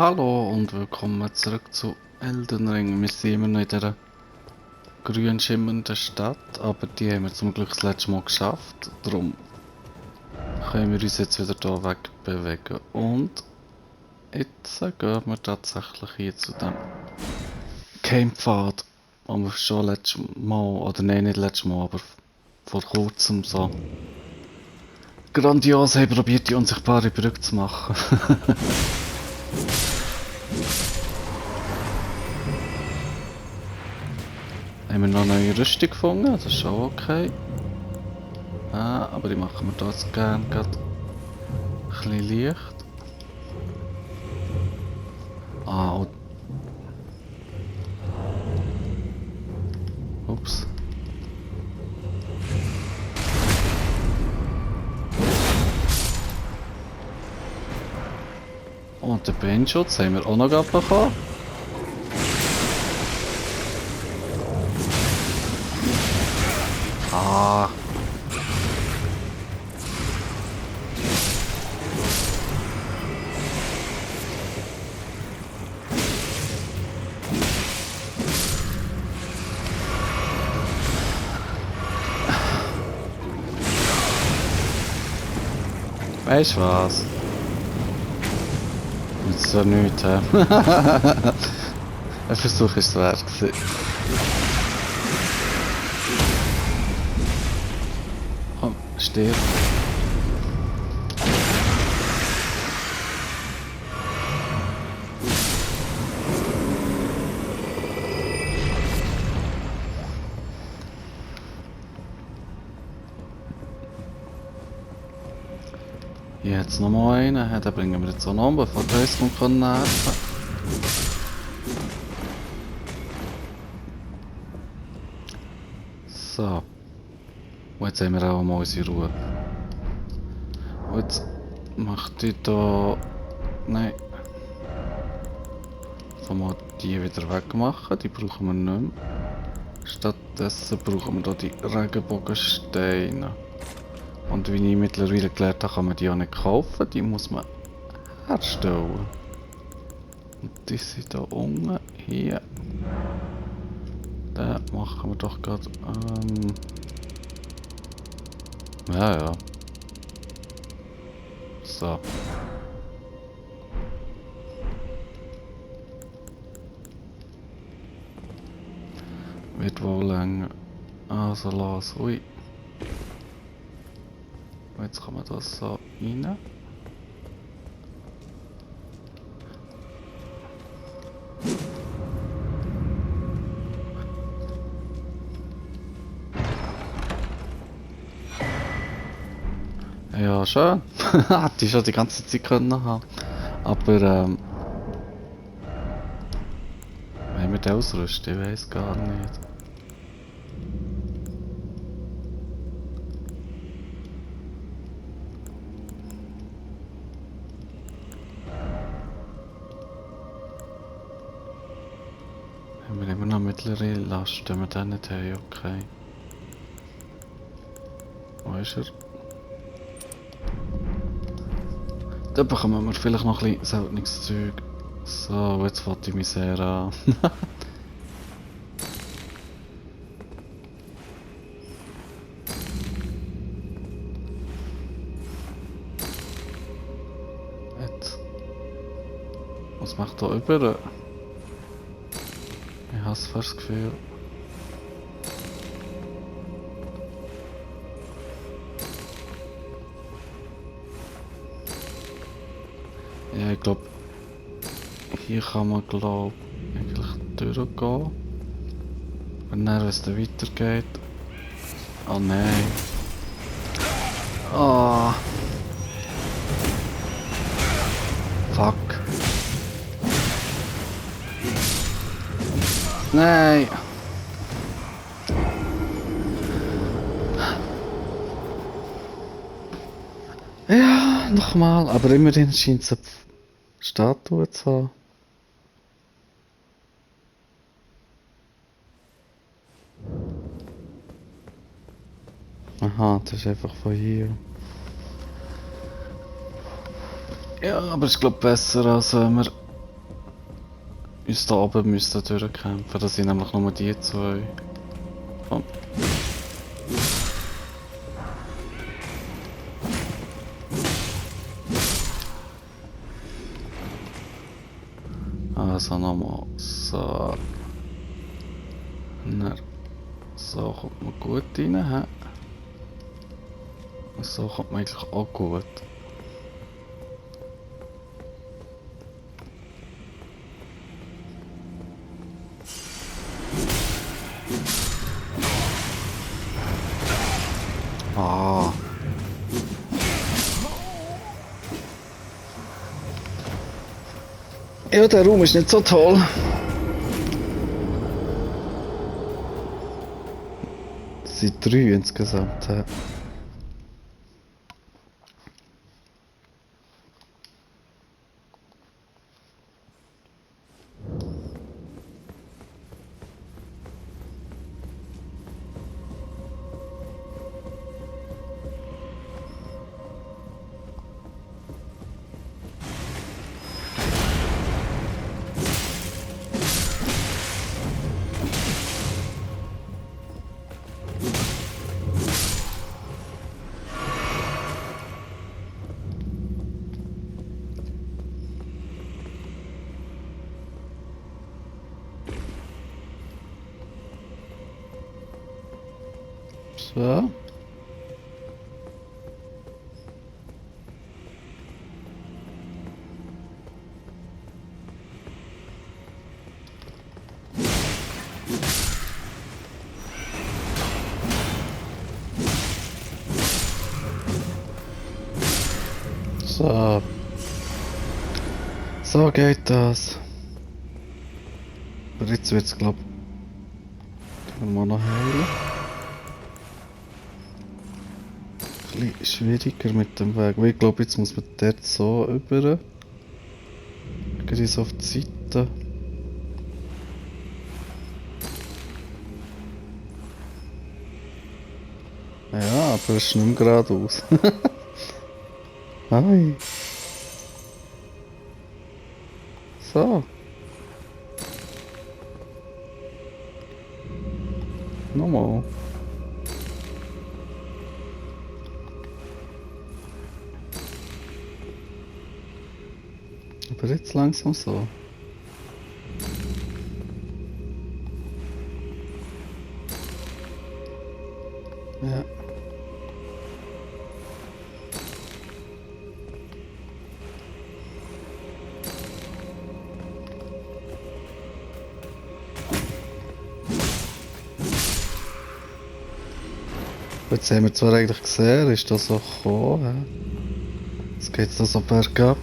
Hallo und willkommen zurück zu Elden Ring. Wir sind immer noch in dieser grün schimmernden Stadt, aber die haben wir zum Glück das letzte Mal geschafft. Darum können wir uns jetzt wieder hier wegbewegen. Und jetzt gehen wir tatsächlich hier zu dem Geheimpfad, den wir schon letztes Mal, oder nein, nicht letztes Mal, aber vor kurzem so grandios haben probiert, die unsichtbare Brücke zu machen. Haben wir noch eine neue Rüstung gefunden, das ist schon okay. Aber die machen wir da jetzt gerne gerade ein bisschen leicht. Und... Ups. Und den Beinschutz haben wir auch noch gerade bekommen. Ah. Weißt du was? Jetzt so nichts, hä? Ein Versuch ist es wert gewesen. Komm, stirb. Jetzt nochmal einen, den bringen wir jetzt auch noch, bevor der uns nerven kann. So. Und jetzt haben wir auch mal unsere Ruhe. Und jetzt macht die da... Nein. So mal die wieder wegmachen, die brauchen wir nicht mehr. Stattdessen brauchen wir hier die Regenbogensteine. Und wie ich mittlerweile gelernt habe, kann man die auch nicht kaufen, die muss man herstellen. Und die sind hier unten, hier. Den machen wir doch gerade, ja. So. Wird wohl länger. Also los, ui. Und jetzt kann man das so rein. Ja, schön. Hätte ich schon die ganze Zeit können haben. Aber, wenn wir den ausrüsten, ich weiß gar nicht. Haben wir immer noch mittlere Last, wenn wir den nicht haben, okay. Wo ist er? Da bekommen wir vielleicht noch ein bisschen seltenes Zeug. So, jetzt fällt ich mich sehr an. Jetzt. Was macht da über? Ich habe fast das Gefühl. Ja, ich glaube, hier kann man eigentlich durchgehen. Und dann, wenn es dann weitergeht. Oh nein. Oh. Fuck. Nein. Ja, nochmal. Aber immerhin scheint es eine Statue zu haben. Aha, das ist einfach von hier. Ja, aber ich glaube besser, als wenn wir uns da oben müssen durchkämpfen. Das sind nämlich nur die zwei. Komm. Also nochmal so. So kommt man gut rein. He? So kommt man eigentlich auch gut. Ah. Ja, der Raum ist nicht so toll. Es sind 3 insgesamt. He? So. So. So geht das. Aber jetzt wird es, glaube ich, können wir noch heilen. Ein bisschen schwieriger mit dem Weg. Weil ich glaube, jetzt muss man dort so über. Geht so auf die Seite. Ja, aber es ist nicht mehr geradeaus. Hi. So. Nochmal. Aber jetzt langsam so. Ja. Jetzt haben wir zwar eigentlich gesehen, ist das so gekommen. Jetzt geht es da so bergab.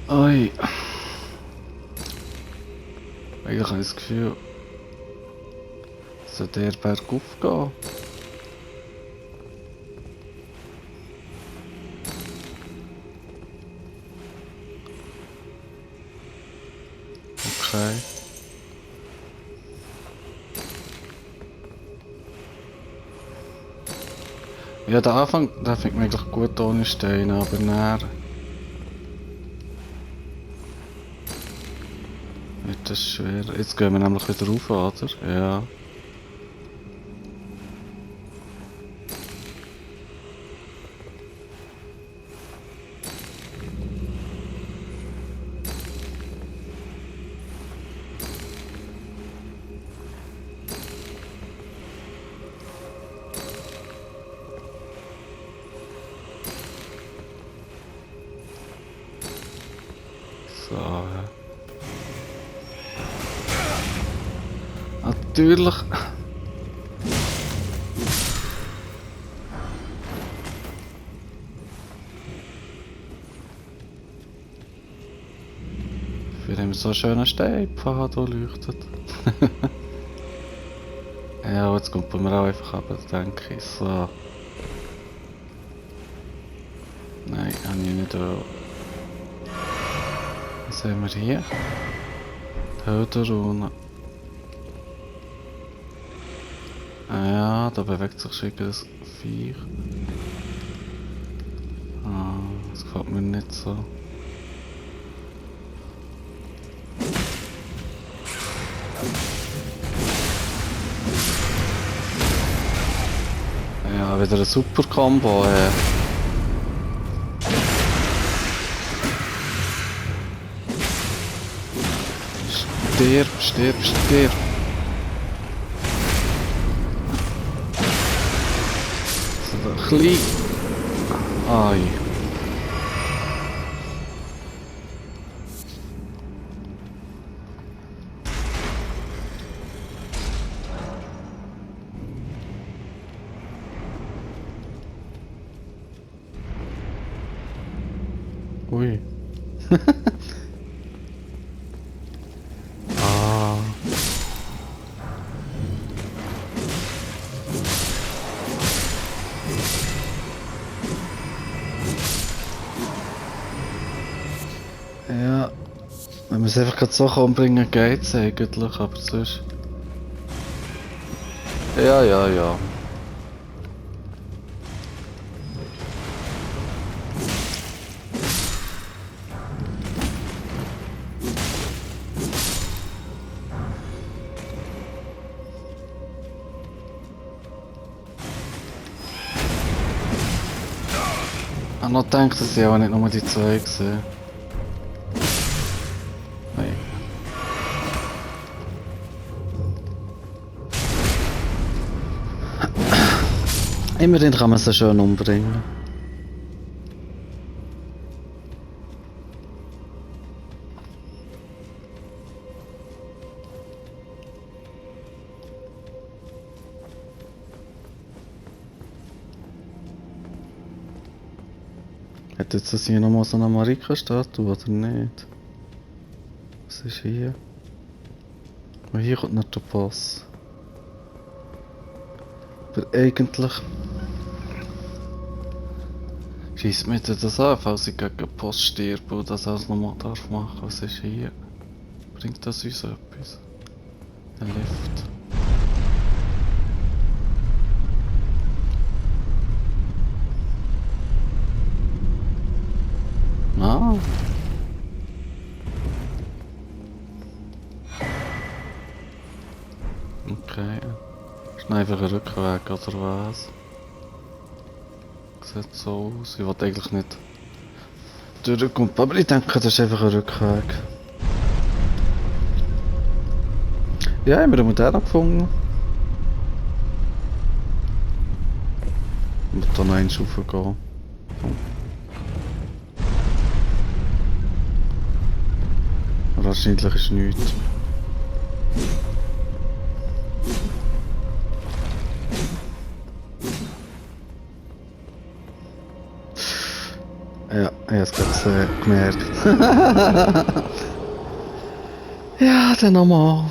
Oi. Eigentlich habe ich das Gefühl, soll der bergauf gehen. Okay. Ja, der Anfang, der fängt mir eigentlich gut ohne Steine, aber näher wird das schwer. Jetzt gehen wir nämlich wieder rauf, oder? Ja. So, ja. Natürlich. Wir haben so einen schönen Steinpfad, der leuchtet. Ja, jetzt kommt bei mir auch einfach ab, denke ich. So. Nein, habe ich nicht auch. Was haben wir hier? Die Höhlenrune. Ah ja, da bewegt sich schon das Viech. Ah, das gefällt mir nicht so. Ja, wieder ein super Combo. Stirb, stirb, stirb. So ein klein. Ai. Ui. Ah. Ja. Wenn wir es einfach gerade so umbringen, geht es eigentlich, aber sonst... Ja, ja, ja. Ich habe noch gedacht, dass ich auch nicht nur die zwei gesehen. Nein. Immerhin kann man sie schön umbringen. Hat jetzt das hier nochmal so eine Marika-Statue oder nicht? Was ist hier? Oh, hier kommt nicht der Boss. Aber eigentlich... Schießt mir das an, falls ich gegen den Boss stirb und das alles nochmal darf machen. Was ist hier? Bringt das uns etwas? Ein Lift. Ah. Okay. Ist noch einfach ein Rückweg oder was? Sieht so aus. Ich wollte eigentlich nicht durchkommen, aber ich denke, das ist einfach ein Rückweg. Ja, haben wir einen modernen gefunden. Ich muss da noch eins raufgehen. Wahrscheinlich ist nichts. Ja, ich habe es gerade gemerkt. Ja, dann nochmal.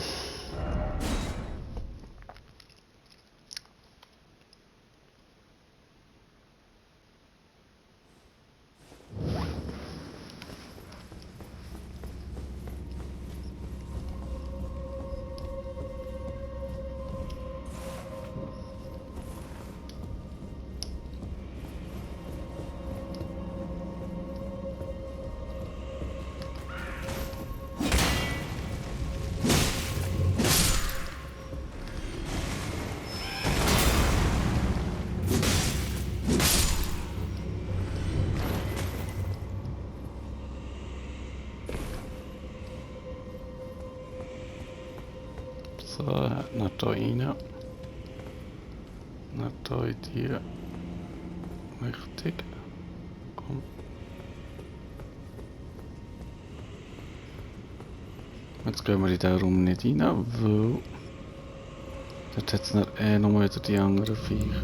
So, nach da rein. Nach da in die Richtung. Komm. Jetzt gehen wir in diesen Raum nicht rein, weil... Dort hat es noch mal wieder die anderen Viecher.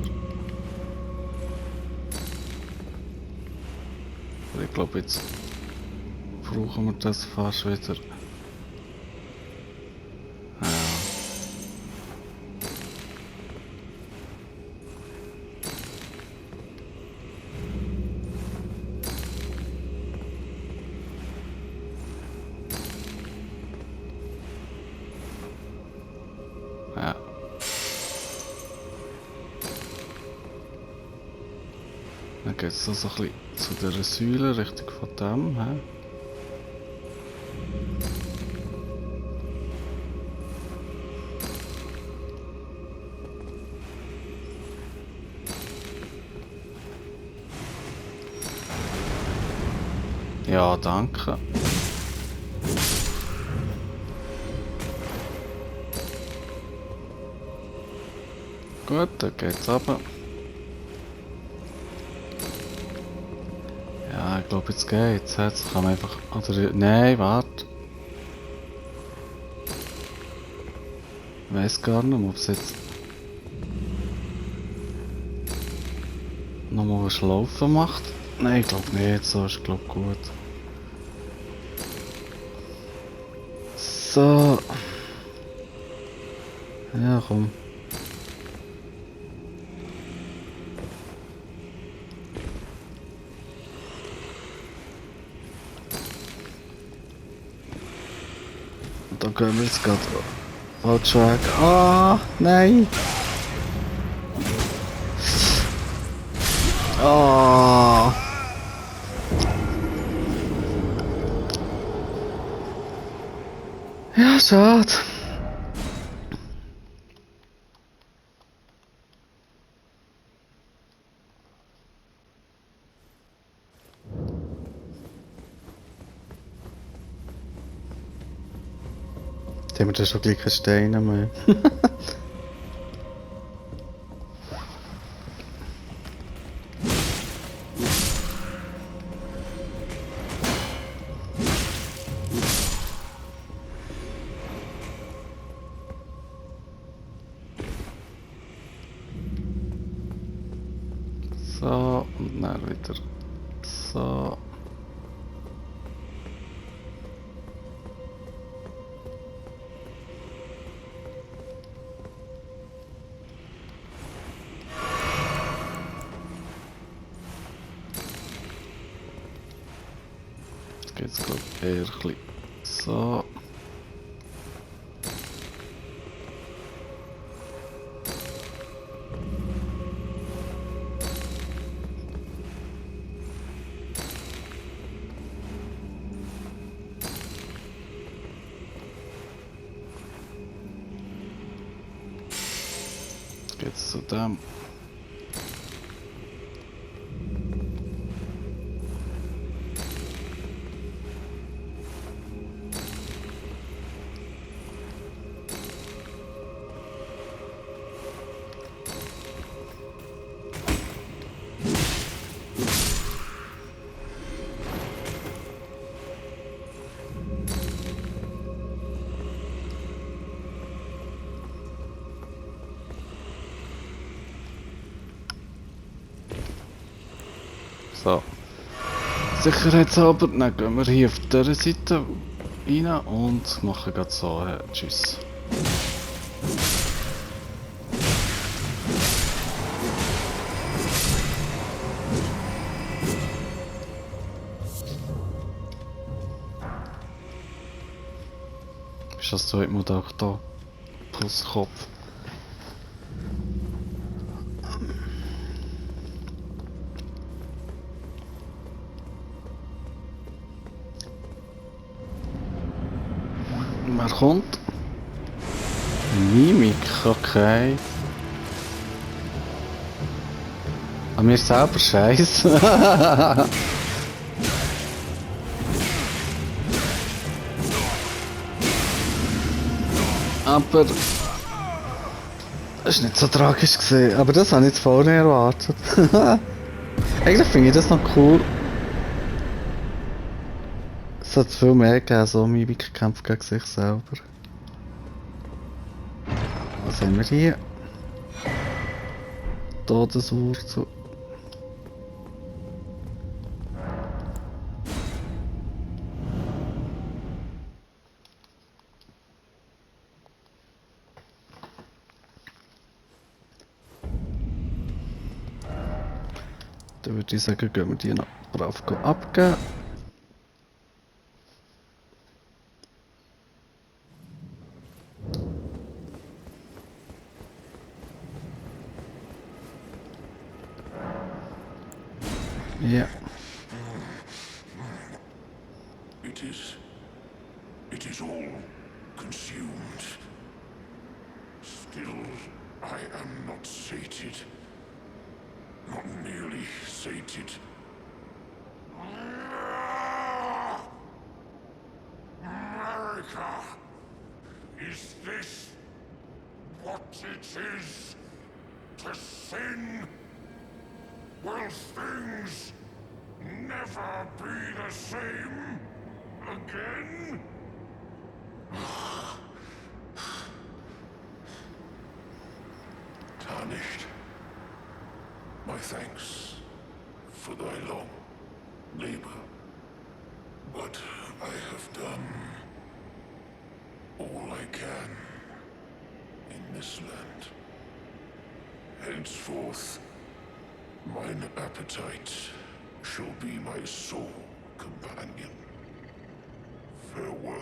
Aber ich glaube, jetzt brauchen wir das fast wieder. Ja. Dann geht es so ein bisschen zu dieser Säule, Richtung von dem. He? Ja, danke. Gut, dann geht's runter. Ja, ich glaube, jetzt geht's. Jetzt kann man einfach... Oder... Nein, warte. Ich weiss gar nicht, ob es jetzt... Nochmal ein Schlaufen macht. Nein, ich glaube nicht. So ist, glaube ich, gut. So. Ja, komm. Und dann gehen wir jetzt gerade falsch weg. Ah, nein! Ah! Ja, schade. Jetzt haben wir da schon gleich keine Steine mehr. So, und dann wieder so. Jetzt geht's glaube ich eher ein bisschen so. Jetzt geht's zu dem. So. Sicherheitshalber, dann gehen wir hier auf dieser Seite rein und machen gerade so. Tschüss. Ist das so, ich muss auch da plus Kopf. Wer kommt? Mimik, okay. An mir selber scheiße. Aber das war nicht so tragisch gewesen. Aber das habe ich jetzt vorher erwartet. Eigentlich finde ich das noch cool. Es hat viel mehr gegeben, so Mimikkämpfe gegen sich selber. Was haben wir hier? Todeswurzel. Dann würde ich sagen, gehen wir die noch brav abgeben. Ja. It is all consumed. Still, I am not sated. Not nearly sated. Marika, is this what it is to sin? Will things never be the same again? Tarnished, my thanks for thy long labor, but I have done all I can in this land. Henceforth, mine appetite shall be my sole companion. Farewell.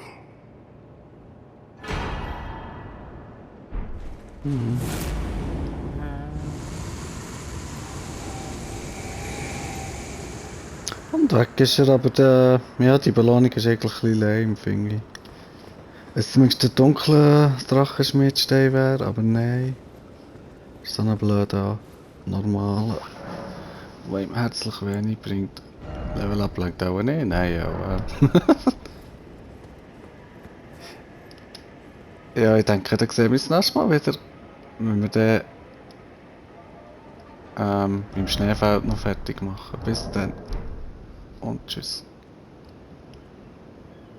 Und weg ist er, aber der, ja, die Belohnung ist eigentlich ein bisschen lame, finde ich. Wenn es zumindest der dunkle Drachenschmiedstein wäre, aber nein. Ist so ein blöder, normaler, der ihm herzlich wenig bringt. Level Up legt auch nicht, nein, ja. Ja, ich denke, dann sehen wir uns das nächste Mal wieder. Wenn wir den im Schneefeld noch fertig machen. Bis dann und tschüss.